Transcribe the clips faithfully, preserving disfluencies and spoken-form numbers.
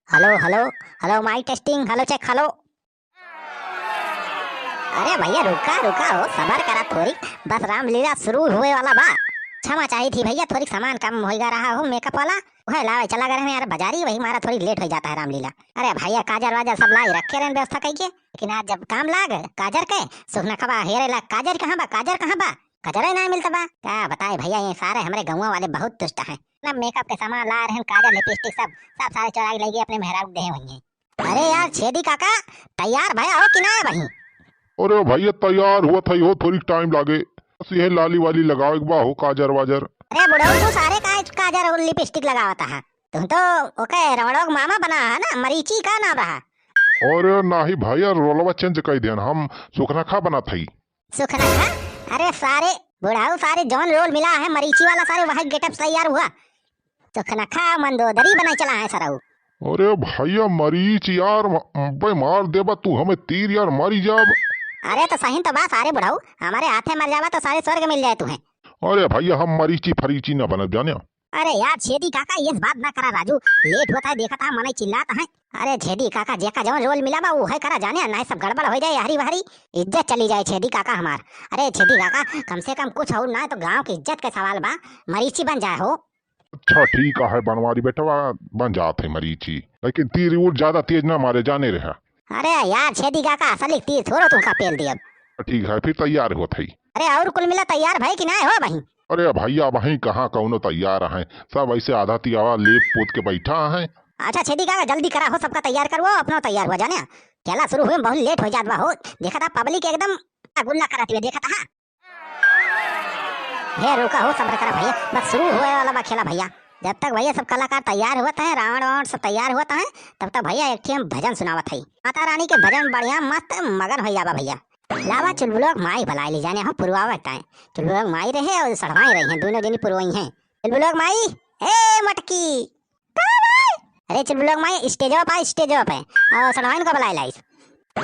Hello, hello, hello, mic testing, hello check, hello। अरे भइया, रुका, रुका हो, सबर करा थोरी, बस रामलीला शुरू होए वाला बा। क्षमा चाहित ही भइया, थोरी सामान कम होइगा रहा हो, makeup वाला, वह लावे चला गए हैं यार बाजारी, वही मारा थोरी late होइ जाता है रामलीला। अरे भइया, काजर वाजर सब लाई रखे रहन व्यवस्था कइके, लेकिन आज जब काम लाग काजर के, सुखनखवा हेरे ला, काजर कहाँ बा, काजर कहाँ बा? काजर ही ना मिलता बा। का बताए भइया, ये सारे हमरे गउँवा वाले बहुत दुष्ट हैं ना, makeup के सामान ला रहन, काजर, lipstick सब, सब सारे चोरा के लइ गए अपने मेहरारू के देहे हुइहैं। अरे यार छेदी काका, तैयार भया हो कि ना भई? अरे भइया, तैयार होत हई हो, थोरी time लागे। बस यह लाली वाली लगावे के बा हो, काजर वाजर। अरे बुढ़ऊ, तू सारे का काजर और lipstick लगावत हा? तुम तो ओके रमणोक मामा बना है ना, मरीची का नाम रहा? अरे नाही भइया, role वा change कइ देन, हम सुखनखा बनत हई। सुखनखा? अरे सारे बुढ़ऊ, सारे जौन role मिला है मरीची वाला, सारे वही getup से तैयार हुआ। सुखनखा मंदोदरी बनाई चला है सरऊ। अरे भइया मरीच यार, म-, बे मार देबा तू हमें तीर यार, मरी जाब। अरे तो सही तो बा सारे बुढ़ऊ, हमरे हाथे मर जाबा तो सारे स्वर्ग मिल जाए तुहें। अरे भइया हम मरीची फरीची ना बनब जाने। अरे यार छेदी काका, ये बात ना करा राजू, late होत है, देखत हा मनई चिल्लात है। अरे छेदी काका, जेका जौन role मिला बा उहे करा जाने, नाहीं सब गड़बड़ होइ जाए, हरी बहरी इज्जत चली जाए छेदी काका हमार। अरे छेदी काका, कम से कम कुछ और ना तो गाँव के इज्जत के सवाल बा, मरीची बन जाए हो। अच्छा ठीक है बनवारी बेटवा, बन जात है मरीची, लेकिन तीर उर ज्यादा तेज ना मारे, जाने रहा। अरे यार छेदी काका, असली तीर थोड़ो तुमका पेल दियब। ठीक है, फिर तैयार होत हई। अरे और कुल मिला तैयार भए कि नाहीं हो बहिन? अरे भइया, वहीं कहाँ कउनो तैयार हैं, सब ऐसे आधा तियावा लेप पोत के बैठा हैं। अच्छा छेदी काका, जल्दी करा हो, सबका तैयार करवो, अपनो तैयार हुआ जाने। खेला शुरू हुए में बहुत late होइ जात बा हो, देखा था public एकदम गुल्ला करत हुए देखा था। हे रुका हो, सब्र करा भइया, बस शुरू होए वाला बा खेला भइया। जब तक भइया सब कलाकार तैयार होत हैं, रावण वावण सब तैयार होत हैं, तब तक भइया एक ठे हम भजन सुनावत हई। माता रानी के भजन बढ़िया मस्त मगन होइ जाबा भइया। लावा चुलबुलवा क माई बलाइ ली जाने हो पुरवावा ताए। चुलबुलवा क माई रहे और सढ़वाई रही हैं, दोनों जनी पुरवई हैं। चुलबुलवा क माई, ए मटकी। का भाई? अरे चुलबुलवा क माई stage पे, stage पे। और सढ़वाइन का बलाइ लाइस। का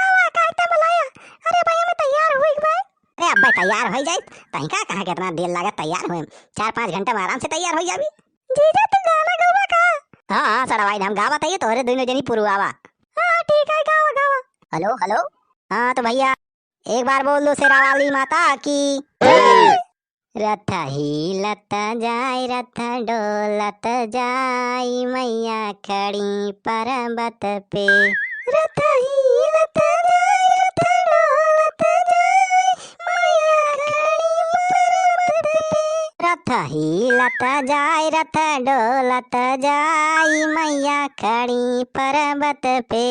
हुआ, काहे ते बुलाया? अरे भाई, हमें तैयार हुई भाई। अरे अब्बे तैयार होइ जाइत, तहीं का कहाँ के इतना देर लागत तैयार हुए? चार पाँच घंटा में आराम से तैयार होइ जाबी। जीजा, तू गाना गौबा का? हाँ, हाँ, सड़वाई, हम गावत हई, तोहरे दुनो जनी पुरुआवा। हाँ, ठीक है, गावा, गावा। Hello, hello। हाँ, तो भइया, एक बार बोल दो शेरा वाली माता की। रथ हिलत जाय, रथ डोलत जाय, मैया खड़ी परबत पे। रथ हिलत जाय, रथ डोलत जाय, मैया खड़ी परबत पे। रथ हिलत जाय, रथ डोलत जाय, मैया खड़ी परबत पे।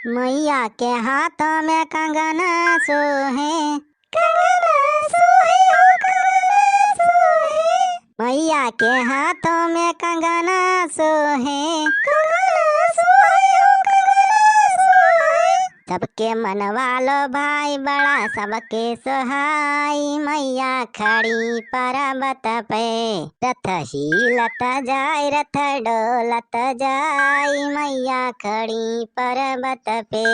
मैया के हाथों में कंगना सोहे। कंगना सोहे हो, कंगना सोहे। मैया के हाथों में कंगना सोहे। कंगना सोहे हो, कंगना सोहे। सबके मनवा लो भाई बड़ा, सबके सोहाई मैया खड़ी परबत पे। रथ हिलत जाय, रथ डोलत जाय, मैया खड़ी परबत पे।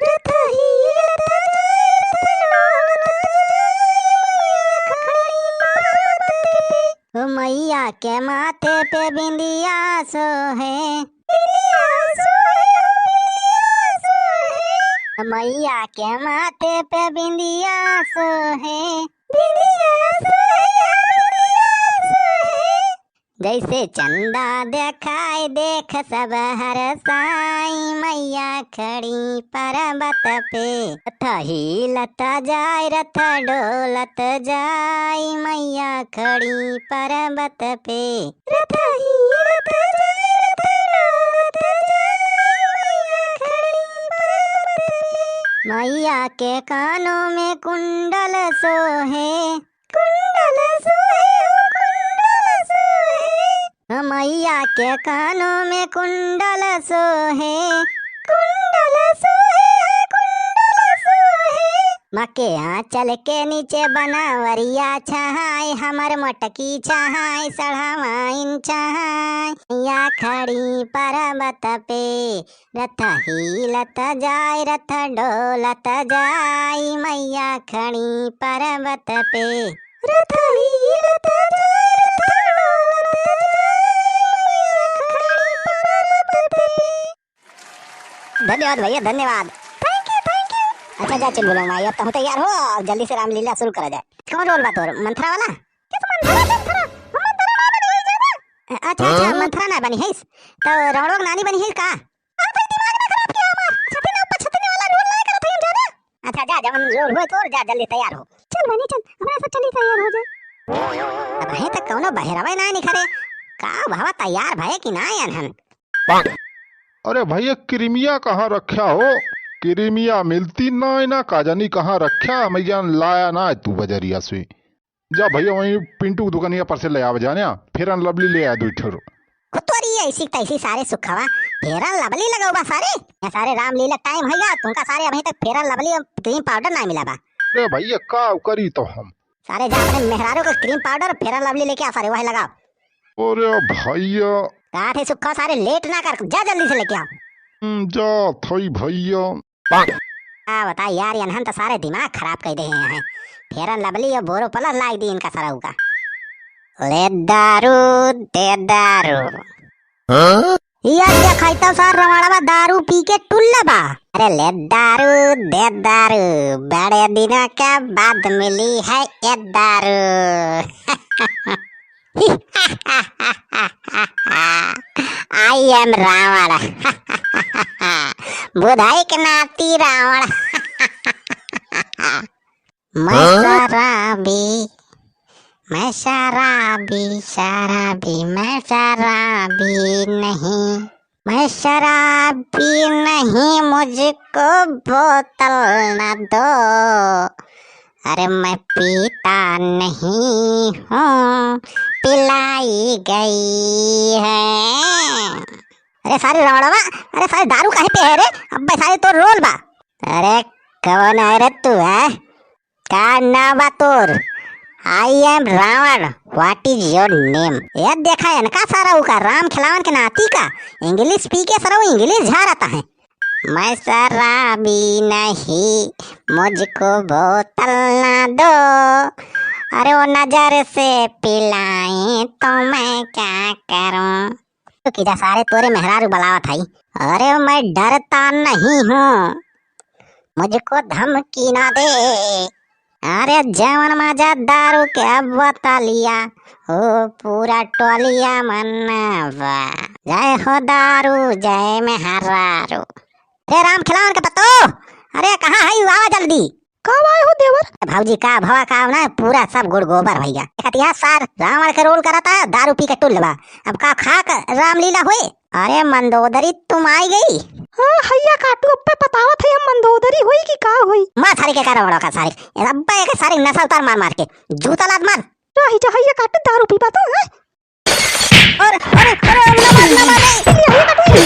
रथ हिलत जाय, रथ डोलत जाय, मैया खड़ी परबत पे। ओ मैया के माथे पे बिंदिया सोहे। बिंदिया सोहे, बिंदिया सोहे। मैया के माथे पे बिंदिया सोहे। बिंदिया सोहे, बिंदिया सोहे। जैसे चंदा देखाय देख सब हरसाई, मैया खड़ी परबत पे। रथ हिलत जाय, रथ डोलत जाय, मैया खड़ी परबत पे। रथ हिलत जाय, रथ डोलत जाय, मैया खड़ी परबत पे। मैया के कानों में कुंडल सोहे। कुंडल सोहे हो, कुंडल सोहे। मैया के कानों में कुंडल सोहे। कुंडल सोहे हो, कुंडल सोहे। माँ के आँचल के नीचे बनावरिया छहाय, हमर मोटकी छहाय, सढ़वाइन छहाय, मैया खड़ी परबत पे। रथ हिलत जाय, रथ डोलत जाय, मैया खड़ी परबत पे। रथ हिलत जाय, रथ डोलत जाय, मैया खड़ी परबत धन्यवाद भैया, धन्यवाद। Thank you, thank you। अच्छा जा चुलबुल माई, अब तहूँ तैयार हो और जल्दी से रामलीला शुरू करा जाए। कौन role बा तोर, मंथरा वाला? किस मंथरा, मंथरा? हम मंथरा ना बनी है ज्यादा। अच्छा, अच्छा, हाँ? मंथरा ना बनी है, तो रावणवा के नानी बनी है का? आप ही दिमाग ना खराब किया हमार। छतिन ऊपर छतिन वाला role ना करत है हम ज्यादा। अच्छा, जा, जवन role होए तोर, जा, जल्दी तैयार हो। चल बनी, चल, हमरा सब चली तैयार हो जाए। अबहीं तक कौनो बहरवे ना निखरे। का भवा, तैयार भए कि ना अनहन? अरे भैया, क्रीमिया कहाँ रख्या हो? क्रीमिया मिलती ना है ना, का जानी कहाँ रख्या, मैं जान लाया ना है तू बजरिया से। जा भैया, वहीं पिंटू की दुकानिया पर से ले आवे जाने, Fair and Lovely ले आ दो ठो। कुतरी ऐसी तैसी सारे सुखवा, Fair and Lovely लगाओ बा सारे। या सारे रामलीला time होइगा, तुमका सारे अबहीं तक Fair and Lovely और cream powder ना मिला बा। अरे भैया, का करी तो हम? सारे जा अपने मेहरारू को cream powder, Fair and Lovely लेके आ सारे, वही लगाओ। अरे भैया। कहा थे सुखा, सारे late ना कर, जा जल्दी से लेके आओ। हम्म, जा थई भैया। का बता यार, इन्हन तो सारे दिमाग खराब कर दे हैं। Fair and Lovely और Boroplus लाग दी इनका सरऊ का। ले दारू, दे दारू। हाँ? या देखाई तो सार रवाड़वा दारू पी के टुल्ला बा। अरे ले दारू, दे दारू, बड़े दिनों के बाद मिली है ये दारू। I am रावण। बुधाई के नाती रावण। मैं हाँ? शराबी, मैं शराबी, शराबी, मैं शराबी नहीं, मैं शराबी नहीं, मुझको बोतल ना दो। अरे मैं पीता नहीं हूँ, पिलाई गई है। अरे सारे रवड़वा, अरे सारे दारू काहे पे है रे? अब्बे सारे तोर role बा। अरे कौन है रे तू, है? का नाम बा तोर? I am रावण, what is your name? ये देखा इनका सारा उका राम खिलावन के नाती का English पी के सरऊ English झारता है। मैं शराबी नहीं, मुझको बोतल ना दो, अरे वो नजर से पिलाएं तो मैं क्या करूं? तो कीजा सारे तोरे मेहरारू बुलावत हई। अरे मैं डरता नहीं हूँ, मुझको धमकी ना दे। अरे जवन मजा दारू के बोतलिया, ओ पूरा टोलिया मनावा। जय हो दारू, जय मेहरारू। रे राम खिलावन के पतो, अरे कहाँ है, आवा जल्दी। कब आए हो देवर? भौजी का भवा का ना, पूरा सब गुड़ गोबर भैया। देखत यहाँ सार रावण के role करता है, दारू पी के टुल्ल बा। अब का खाक रामलीला हुए? अरे मंदोदरी तुम आई गई? हाँ हैया काटू, अब्बे बतावत है हम मंदोदरी होई कि का होई। मार सारे के का रवड़ा का सारे। अब्बे एक सारे नसा उतार मार मार के। जूता लात मार। रही जा हैया काटू, दारू पीबा तो, हैं? और, अरे, अरे, अरे, ना मार, ना मार रे। अरे, अरे, अरे, अरे, अरे,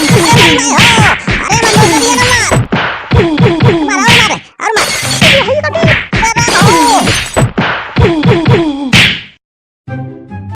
मार, मार, मार, अरे, मार, मार, मार, अरे, मार, मार, और मार।